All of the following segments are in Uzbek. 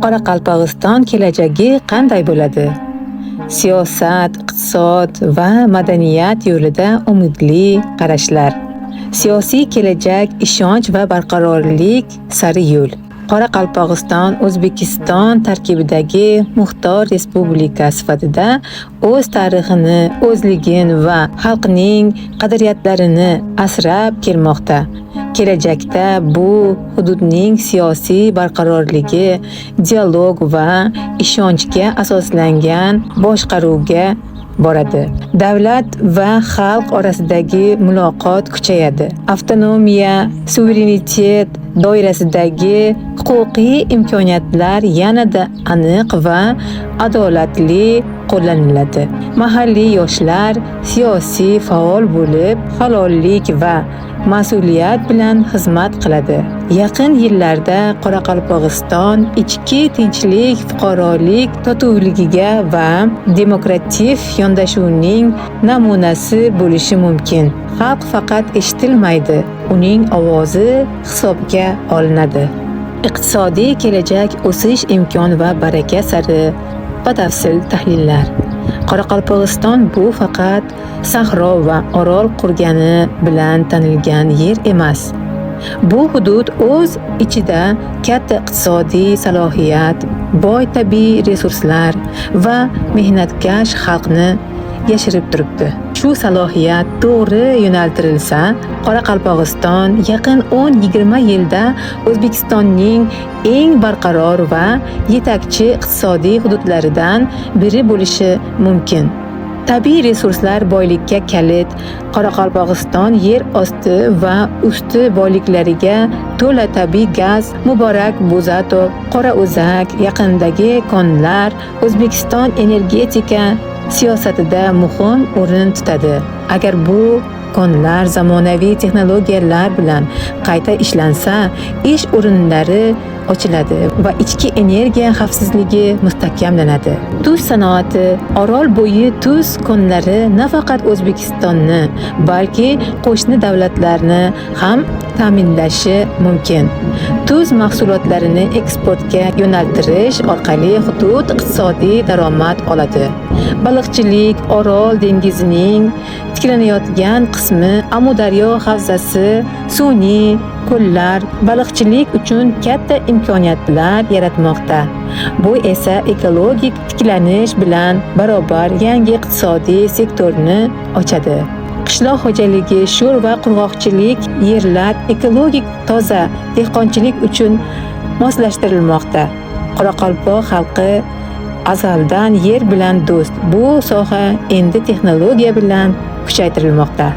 Qoraqalpog'iston kelajagi qanday bo'ladi? Siyosat, iqtisod va madaniyat yo'lida umidli qarashlar. Siyosiy kelajak, ishonch va barqarorlik sari yo'l. Qoraqalpog'iston O'zbekiston tarkibidagi muxtor respublika sifatida o'z tarixini, o'zligini va xalqning qadriyatlarini asrab kelmoqda. Kelajakda bu hududning siyosiy barqarorligi dialog va ishonchga asoslangan boshqaruvga boradi. Davlat va xalq orasidagi muloqot kuchayadi. Avtonomiya, suverenitet doirasidagi huquqiy imkoniyatlar yanada aniq va adolatli qo'llaniladi. Mahalliy yoshlar siyosiy faol bo'lib, halollik va mas'uliyat bilan xizmat qiladi. Yaqin yillarda Qoraqalpog'iston ichki tinchlik, fuqarolik totuvligiga va demokratik yondashuvning namunasi bo'lishi mumkin. Xalq faqat eshitilmaydi, uning ovozi hisobga olinadi. Iqtisodiy kelajak, o'sish, imkon va baraka sari batafsil tahlillar. Qoraqalpog'iston bu faqat sahro va Orol qurgani bilan tanilgan yer emas. Bu hudud o'z ichida katta iqtisodiy salohiyat, boy tabiiy resurslar va mehnatkash xalqni yashirib turibdi. Shu salohiyat to'g'ri yo'naltirilsa, Qoraqalpog'iston yaqin 10-20 yilda O'zbekistonning eng barqaror va yetakchi iqtisodiy hududlaridan biri bo'lishi mumkin. Tabiiy resurslar boylikka kalit. Qoraqalpog'iston yer osti va usti boyliklariga to'la. Tabiiy gaz, Muborak Bo'zatov, Qorao'zak yaqinidagi konlar O'zbekiston energetika siyosatida muhim o'rin tutadi. Agar bu konlar zamonaviy texnologiyalar bilan qayta ishlansa, ish o'rinlari ochiladi va ichki energiya xavfsizligi mustahkamlanadi. Tuz sanoati. Orol bo'yi tuz konlari nafaqat O'zbekistonni, balki qo'shni davlatlarni ham ta'minlashi mumkin. Tuz mahsulotlarini eksportga yo'naltirish orqali hudud iqtisodiy daromad oladi. Baliqchilik. Orol dengizining tiklanayotgan qismi, Amudaryo havzasi, sun'iy ko'llar baliqchilik uchun katta imkoniyatlar yaratmoqda. Bu esa ekologik tiklanish bilan barobar yangi iqtisodiy sektorni ochadi. Qishloq xo'jaligi. Sho'r va qurg'oqchilik yerlar ekologik toza dehqonchilik uchun moslashtirilmoqda. Qoraqalpoq xalqi azaldan yer bilan do'st. Bu soha endi texnologiya bilan kuchaytirilmoqda.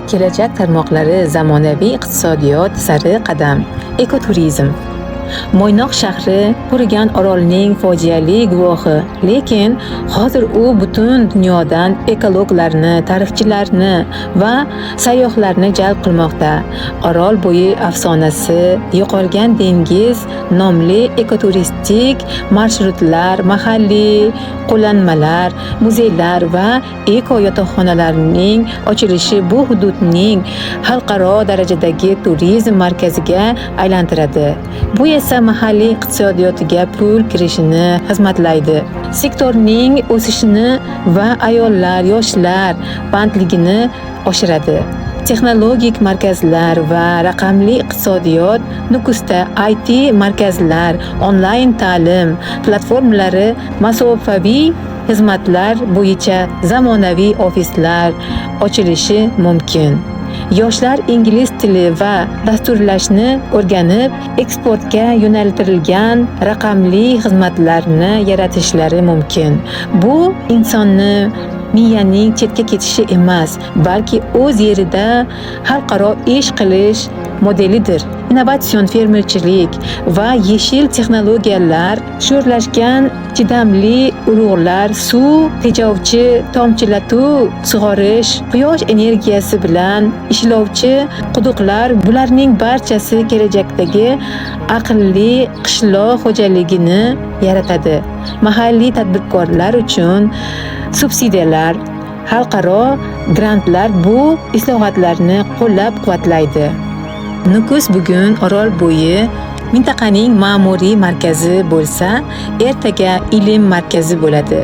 Kelajak tarmoqlari, zamonaviy iqtisodiyot sari qadam. Ekoturizm. Mo'ynoq shahri qurigan orolning fojiali guvohi, lekin hozir u butun dunyodan ekologlarni, tarixchilarni va sayyohlarni jalb qilmoqda. Orol bo'yi afsonasi, yo'qolgan dengiz nomli ekoturistik marshrutlar, mahalliy qo'llanmalar, muzeylar va eko yotoqxonalarning ochilishi bu hududning xalqaro darajadagi turizm markaziga aylantiradi. Bu esa mahalliy iqtisodiyotiga pul kirishini xizmatlaydi, sektorning o'sishini va ayollar, yoshlar bandligini oshiradi. Texnologik markazlar va raqamli iqtisodiyot. Nukusda IT markazlar, onlayn ta'lim platformalari, masofaviy xizmatlar bo'yicha zamonaviy ofislar ochilishi mumkin. Yoshlar ingliz tili va dasturlashni o'rganib, eksportga yo'naltirilgan raqamli xizmatlarni yaratishlari mumkin. Bu insonni miyaning chetga ketishi emas, balki o'z yerida xalqaro ish qilish modelidir. Innovatsion fermerchilik va yeshil texnologiyalar. Sho'rlashgan chidamli urug'lar, suv tejovchi tomchilatuv sug'orish, quyosh energiyasi bilan ishlovchi quduqlar — bularning barchasi kelajakdagi aqlli qishloq xo'jaligini yaratadi. Mahalliy tadbirkorlar uchun subsidiyalar, xalqaro grantlar bu islohotlarni qo'llab-quvvatlaydi. Nukus bugun Orolbo'yi mintaqaning ma'muriy markazi bo'lsa, ertaga ilm markazi bo'ladi.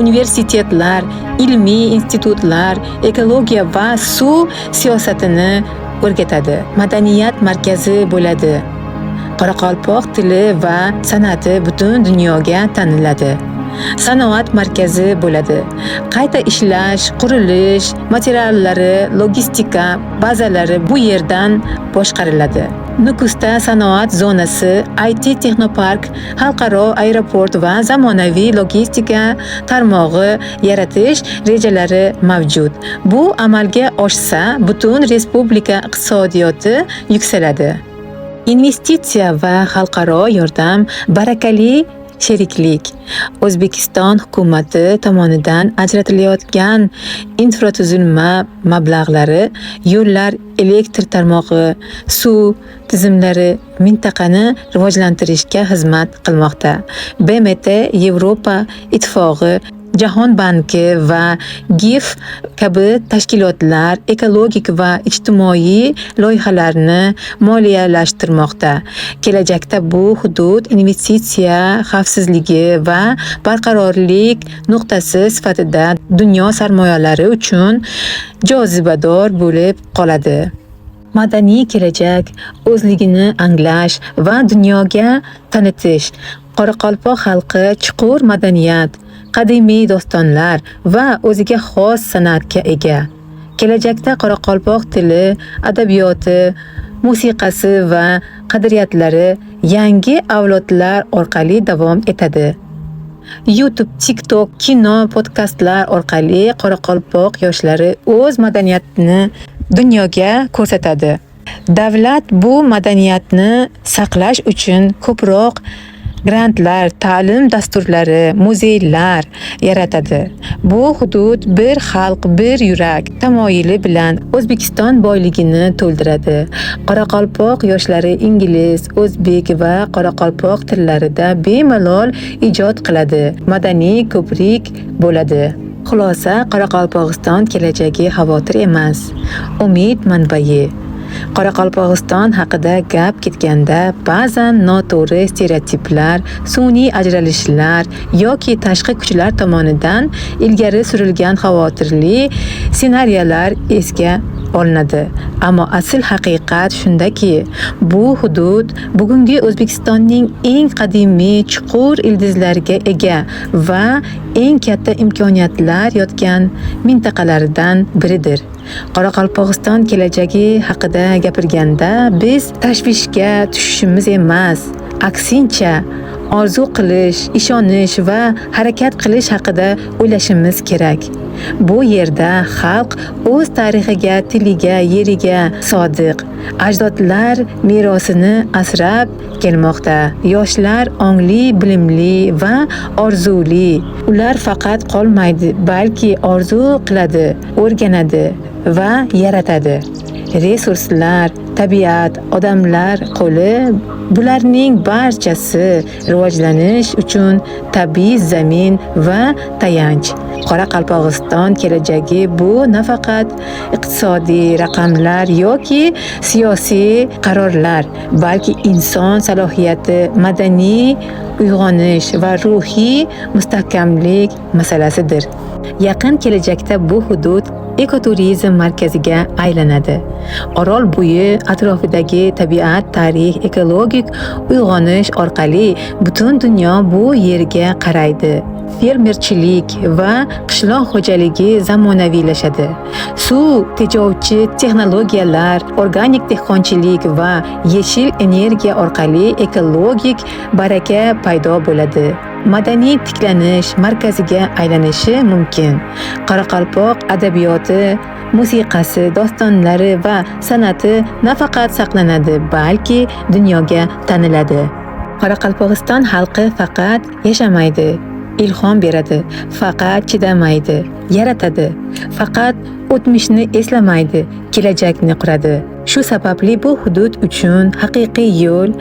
Universitetlar, ilmiy institutlar, ekologiya va suv siyosatini o'rgatadi. Madaniyat markazi bo'ladi. Qoraqalpoq tili va san'ati butun dunyoga taniladi. Sanoat markazi bo'ladi. Qayta ishlash, qurilish materiallari, logistika bazalari bu yerdan boshqariladi. Nukusda sanoat zonasi, IT texnopark, xalqaro aeroport va zamonaviy logistika tarmog'i yaratish rejalari mavjud. Bu amalga oshsa, butun respublika iqtisodiyoti yuksaladi. Investitsiya va xalqaro yordam barakali sheriklik. O'zbekiston hukumati tomonidan ajratilayotgan infratuzilma mablag'lari, yo'llar, elektr tarmog'i, suv tizimlari mintaqani rivojlantirishga xizmat qilmoqda. BMT, Yevropa Ittifoqi, Jahon banki va GIF kabi tashkilotlar ekologik va ijtimoiy loyihalarni moliyalashtirmoqda. Kelajakda bu hudud investitsiya xavfsizligi va barqarorlik nuqtasi sifatida dunyo sarmoyalari uchun jozibador bo'lib qoladi. Madaniy kelajak, o'zligini anglash va dunyoga tanitish. Qoraqalpoq xalqi chuqur madaniyat, qadimiy dostonlar va o'ziga xos san'atga ega. Kelajakda qoraqalpoq tili, adabiyoti, musiqasi va qadriyatlari yangi avlodlar orqali davom etadi. YouTube, TikTok, kino, podkastlar orqali qoraqalpoq yoshlari o'z madaniyatini dunyoga ko'rsatadi. Davlat bu madaniyatni saqlash uchun ko'proq grantlar, ta'lim dasturlari, muzeylar yaratadi. Bu hudud bir xalq, bir yurak tamoyili bilan O'zbekiston boyligini to'ldiradi. Qoraqalpoq yoshlari ingliz, o'zbek va qoraqalpoq tillarida bemalol ijod qiladi, madaniy ko'prik bo'ladi. Xulosa, Qoraqalpog'iston kelajagi xavotir emas, umid manbai. Qoraqalpog'iston haqida gap ketganda ba'zan noto'g'ri stereotiplar, sun'iy ajralishlar yoki tashqi kuchlar tomonidan ilgari surilgan xavotirli ssenariyalar esga olinadi. Ammo asl haqiqat shundaki, bu hudud bugungi O'zbekistonning eng qadimiy chuqur ildizlariga ega va eng katta imkoniyatlar yotgan mintaqalaridan biridir. Qoraqalpog'iston kelajagi haqida gapirganda biz tashvishga tushishimiz emas, aksincha orzu qilish, ishonish va harakat qilish haqida o'ylashimiz kerak. Bu yerda xalq o'z tarixiga, tiliga, yeriga sodiq, ajdodlar merosini asrab kelmoqda. Yoshlar ongli, bilimli va orzuli. Ular faqat qolmaydi, balki orzu qiladi, o'rganadi va yaratadi. Resurslar, tabiat, odamlar qo'li bularning barchasi rivojlanish uchun tabiiy zamin va tayanch. Qoraqalpog'iston kelajagi bu nafaqat iqtisodiy raqamlar yoki siyosiy qarorlar, balki inson salohiyati, madaniy uyg'onish va ruhiy mustahkamlik masalasidir. Yaqin kelajakda bu hudud ekoturizm markaziga aylanadi. Orol bo'yi atrofidagi tabiat, tarix, ekologik uyg'onish orqali butun dunyo bu yerga qaraydi. Fermerchilik va qishloq xo'jaligi zamonaviylashadi. Suv tejovchi texnologiyalar, organik dehqonchilik va yeshil energiya orqali ekologik baraka paydo bo'ladi. Madaniy tiklanish markaziga aylanishi mumkin. Qoraqalpoq adabiyoti, musiqasi, dostonlari va san'ati nafaqat saqlanadi, balki dunyoga taniladi. Qoraqalpog'iston xalqi faqat yashamaydi, ilhom beradi, faqat chidamaydi, yaratadi, faqat o'tmishni eslamaydi, kelajakni quradi. Shu sababli bu hudud uchun haqiqiy yo'l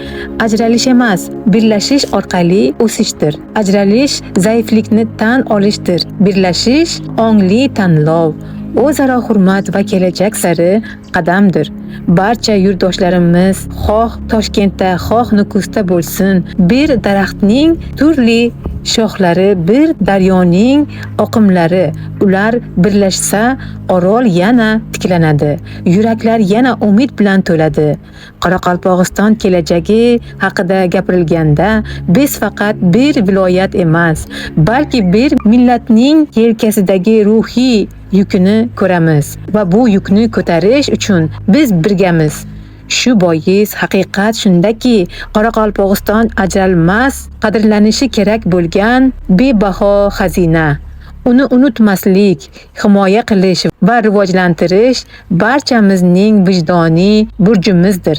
ajralish emas, birlashish orqali o'sishdir. Ajralish zaiflikni tan olishdir. Birlashish ongli tanlov, o'zaro hurmat va kelajak sari qadamdir. Barcha yurtdoshlarimiz, xoh Toshkentda, xoh Nukusda bo'lsin, bir daraxtning turli shoxlari, bir daryoning oqimlari, ular birlashsa, Orol yana tiklanadi, yuraklar yana umid bilan to'ladi. Qoraqalpog'iston kelajagi haqida gapirilganda, biz faqat bir viloyat emas, balki bir millatning yelkasidagi ruhiy yukini ko'ramiz va bu yukni ko'tarish uchun biz birgamiz. Shu bois haqiqat shundaki, Qoraqalpog'iston ajralmas, qadrlanishi kerak bo'lgan bebaho xazina. Uni unutmaslik, himoya qilish va rivojlantirish barchamizning vijdoniy burchimizdir.